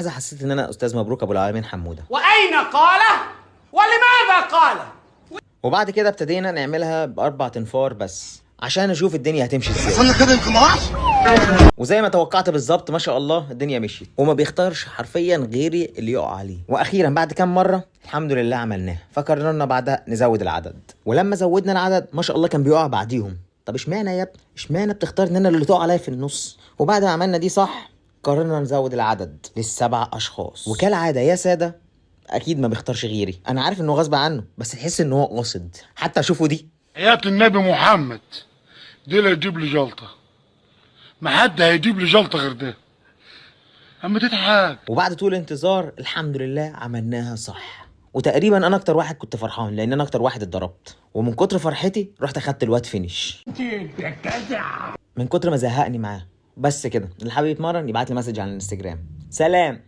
حسيت ان انا استاذ مبروك ابو العالمين حموده. وأين قاله؟ ولماذا قاله؟ وبعد كده ابتدينا نعملها باربع تنفار بس عشان نشوف الدنيا هتمشي ازاي. حصل كده يمكن ما راحش. وزي ما توقعت بالظبط ما شاء الله الدنيا مشيت، وما بيختارش حرفيا غيري اللي يقع عليه. واخيرا بعد كام مرة الحمد لله عملناها، فقررنا بعدها نزود العدد. ولما زودنا العدد ما شاء الله كان بيقع بعديهم. طب اشمعنى يا ابني، اشمعنى بتختار ان انا اللي تقع عليا في النص؟ وبعد ما عملنا دي صح قررنا نزود العدد للسبع اشخاص. وكالعادة يا ساده اكيد ما بيختارش غيري، انا عارف انه غصب عنه بس تحس ان هو قاصد. حتى شوفوا دي، حياة النبي محمد دي لا يجيب لي جلطة، ما حد هيجيب لي جلطة غير ده. اما تضحك. وبعد طول انتظار الحمد لله عملناها صح. وتقريبا انا اكتر واحد كنت فرحان لان انا اكتر واحد اتضربت، ومن كتر فرحتي رحت اخدت الواد finish من كتر ما زهقني معاه. بس كده، اللي حابب يتمرن يبعت لي message على الانستجرام. سلام.